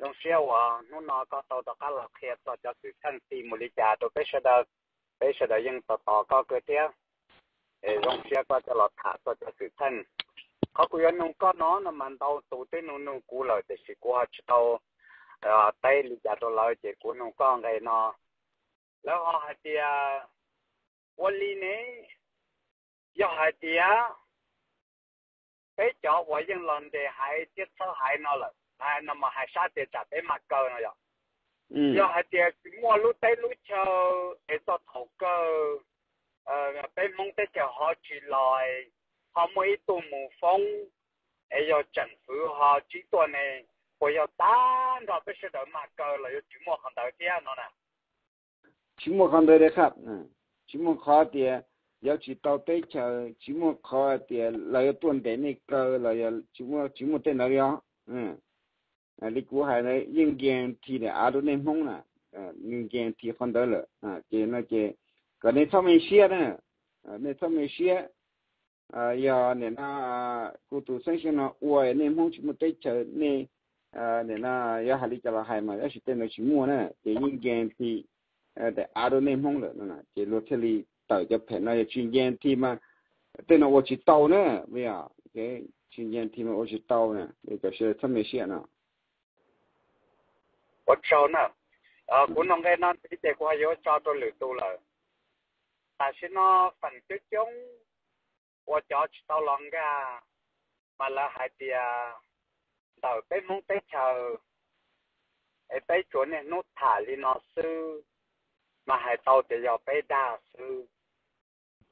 Zoo siab uas hnub no koj tau rov qab los qhia txog cov xwm txheej ti mus li cas rau peb sawv daws. Peb sawv daws yeej tos tos koj kawg thiab. Es zoo siab koj coj los tham txog cov xwm txheej. Qhov kuv yuav nug koj no no mas ntau tus twb nug nug kuv lawm tiam sis kuv ho tsis tau teb li cas rau lawv ces kuv nug koj nqe no. Lawv ho hais tias ua li ne, yog hais tias peb cov uas yeej los nres haiv thiab txhawb haiv no lawm, no mas hais sab tias tsam peb maj kaw no yog, yog hais tias tsis muaj lub teb lub chaw es txog thaum kawg peb Hmoob teb chaws ho tsis los, ho muaj ib tug mus foob es yog tseem fwv ho tsib tuaj ne, puas yog tag nrho peb sawv daws maj kaw los yuav tsis muaj qhov ntawd thiab no na? Tsis muaj qhov ntawd li qab, tsis muaj qhov tias yuav tsis tau teb chaws, tsis muaj qhov tias lawv yuav tuaj ntes nej kaw los yog tsis muaj tej ntawd li os. Li kuv hais na yeej guarantee daim av rau nej Hmoob na, nws guarantee qhov ntawd lawm ces no ces kom nej txhob me siab na, nej txhob me siab. Yog nim no kuv tus xeeb xwm no ua nej Hmoob tsis muaj teb chaws, nej nim no yuav hais li cas los hais mas tab sis tej ntawd tsis muaj na ces yeej guarantee daim av rau nej Hmoob lawm no ces luag thiaj li tawm cov phem no, yog tsis guarantee mas tej no ua tsis tau na, tsis guarantee mas ua tsis tau na, kom sawv daws txhob me siab no. Ua tsaug na, kuv nug nqe no ntxiv ces kuv ho yuav tso rau lwm tus lawm. Tam sim no feem coob coob uas cov tsis tau los nkag mas lawv hais tias ntawm peb Hmoob teb chaws es peb tsuas niaj hnub tham li no xwb mas hais tau tias yog peb dag xwb.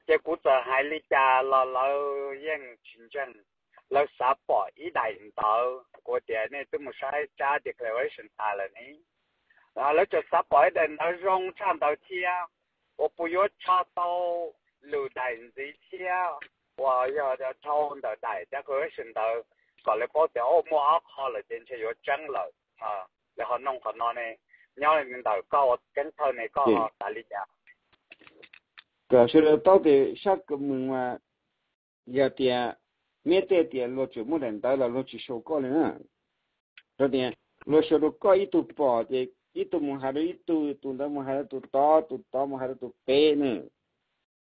Ces kuv txawm hais li cas los lawv yeej tsis ntseeg, lawv xav pom ib daim ntawv. Kuv tias nej twb mus saib tsab declaration tas lawm ne, lawv tseem xav pom ib daim ntawv zoo tshaj ntawd thiab uas puas yuav rho tau lwm daim ntxiv thiab uas yog dhau ntawm daim declaration ntawd kom lawv paub tias muaj ob qho lawm ces ntshe yuav tseeb lawm. Lawv ho noog qhov no ne, nyob ntawm koj ua keeb thawj ne koj xav li cas? Kom sawv daws paub tias sab ka mws mas yog tias neb tej tias luag tseem muaj daim ntawv los luag tsis sau koj li na. Rau tias luag sau rau koj ib tug pom ces ib tug mus hais rau ib tug, tus ntawd mus hais rau tus tod, tus tod mus hais rau tus pem na.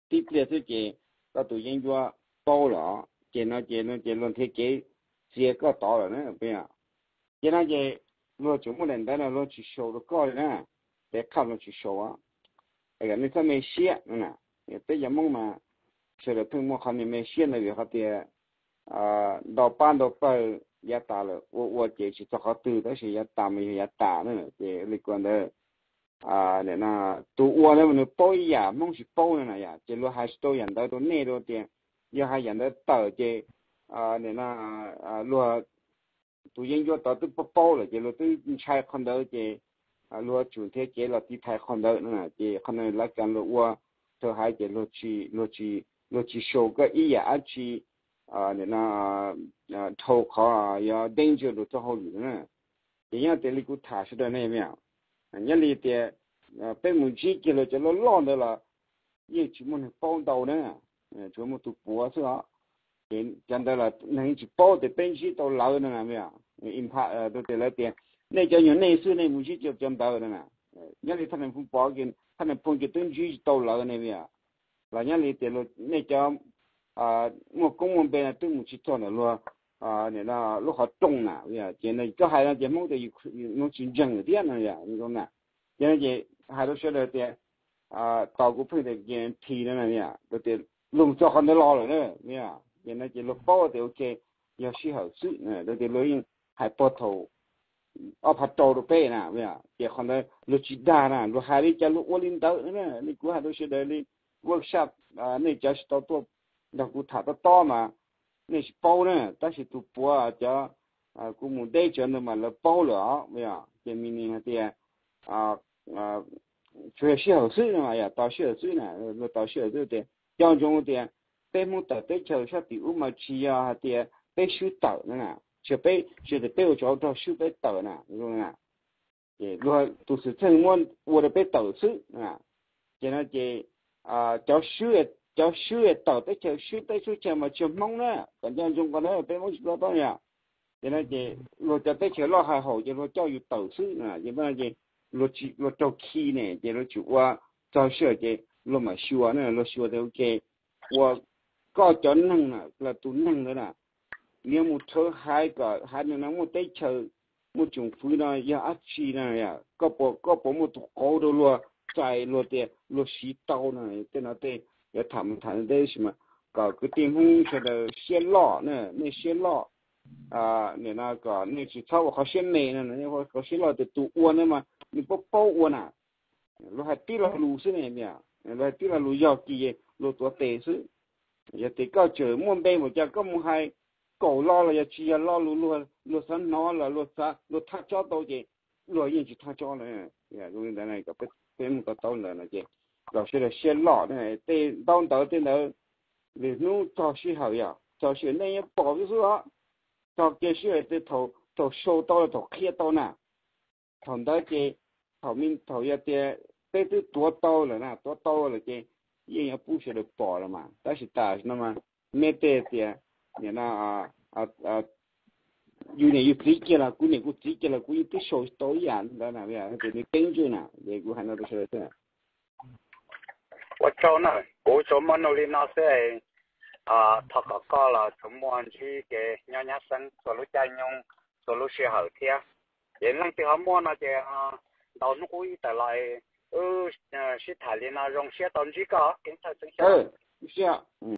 Tib pliag xwb ces koj tus yeeb ncuab paub lawm ces no ces no ces luag nrhiav kev txiav koj tod lawm na. Ces no ces luag tseem muaj daim ntawv no luag tsis sau rau koj li na, tej qhaj luag tsis sau. Nej txhob me siab no na, peb cov Hmoob mas sawv daws pheej muaj qhov me me siab ntawd vim qhov tias ntau pab ntau pawg yav tas lawm ua ua ces tsis txog qhov twg tab sis yav tas mas yog yav tas na ces li kuv ntawd tus ua ntawd mas nws paub ib yam Hmoob tsis paub no na yom, ces luag hais tsis tau yam ntawd rau nej rau tias yog hais yam ntawd tawm ces luag tus yeeb ncuab tod twb paub paub lawm ces luag twb ntshai qhov ntawd ces luag tsum nrhiav kev los tiv thaiv qhov ntawd no na ces qhov no lawv kam luag ua rau hais ces luag tsis sau koj ib yam dab tsi no dhau qhov yog danger rau txoj hauj lwm na. Ces nyob tias li kuv tham sawv daws ne, nyob li tias peb mus ntsib kiag luag cov loj loj ntawd los yeej tsis muaj neeg paub ntau na, tsuas muaj tus puav xwb os. Ces cov ntawd los neeg yeej tsis paub tias peb ntsib tau lawv no na. Rau tias lawv tias nej cov nyuag nej xwb nej mus ntsib cov ntawd no na. Nyob li thaj nais phoo pov, thaj nais phoo ces twb ntsib tsis tau lawv ne, los nyob li tias nej cov muaj koob muaj npe no twb mus tsis txog ntawm luag lub qhov rooj na. Ces koj hais no ces Hmoob tias Ukraine tsis ntseeg thiab no na. Ces no ces hais rau sawv daws tias tos kuv pheej tias guarantee no na, rau tias luag txog qhov ntawd los lawm na. Ces no ces luag paub tias ok, yog sij hawm xwb, rau tias luag yeej hais puag thaum ob phav rau rau peb na. Ces qhov ntawd luag tsis dag na, luag hais li cas luag ua li ntawd na. Li kuv hais rau sawv daws li workshop, nej cov tsis tau tuaj nrog kuv tham tob tob mas nej tsis paub na, tab sis tus puav cov kuv mus deb cov ntawd mas lawv paub lawm os. Ces meaning hais tias tsuas yog sij hawm xwb no, tos sij hawm xwb na, luag tos sij hawm xwb tias coj ntsoov tias peb Hmoob tawm teb chaws sab tim ub mas tsis yog hais tias peb swb tawm no na, tsis yog peb, tsis yog tias peb ua tsov rog swb peb tawm na. Ces luag tus xwm txheej muab ua rau peb tawm xwb. Ces no ces cov swb, cov swb tawm teb chaws swb teb swb chaw mas tsis yog Hmoob na, kom nco ntsoov qhov ntawd peb Hmoob tsis tau tau yom. Ces no ces luag cov teb chaws loj hais haum ces luag coj yus tawm xwb na, ces, ces luag raug khi ne ces luag tsis ua txog sij hawm ces luag mam xyuas na, luag xyuas tias ok, ua koj cov neeg na, los tus neeg ntawd na, yuav mus rhawv hais kom hais no muaj teb chaws, muaj tsoom fwv no yog dab tsi no, koj puas, koj puas muaj tus qauv rau luag, txais luag tias luag siv tau no, tej no tej yuav tham mus tham ntawd tab sis mas kom kwv tij Hmoob sawv daws siab loj na, nej siab loj, nim no kom nej tsis txhob ua qhov siab me no, nej ua qhov siab loj tias tus ua ntawd mas nws paub paub ua na. Luag hais tib lo lus xwb ne, luag hais tib lo lus yog kis luag tuav tes xwb. Yog tias koj tseem muaj npe npaum cas koj mus hais kaum lo los yog tsis yog lo lus luag xav hnov los luag thaj tsob tau ces luag yeej tsis thaj tsob lawm. Zoo li ntawd kom peb mus to taub ntawd no ces kom sawv daws siab loj, tej ntaub ntawv tej ntawd, lwm hnub txog sij hawm yog txog sij hawm nej yeej pom xwb xwb os. Txog kiag sij hawm tias thaum sau tau los thaum qhia tau na, thaum ntawd ces thaum, thaum yog tias peb twb tuav tau lawm na, tuav tau lawm ces yeej yuav pub sawv daws pom los mas. Tab sis tam sim no mas nej tej tias nim no yus niam yus txiv kiag los kuv niam kuv txiv kiag los kuv yeej twb sau tau ib yam ntawd na, tias nws teeb ntswj na, ces kuv hais no rau sawv daws xwb. Ua tsaug na, kuv tsuas muaj nug li no xwb. Thov kom koj los tsuas muaj ntsib kev nyob nyab xeeb txhua lub caij nyoog, txhua lub sij hawm thiab. Ces leej twg ho muaj no ces ntau hnub qub ib tawm los wb sib tham li no, zoo siab tau ntsib koj Keeb Thawj Xeeb Xyooj. Siab.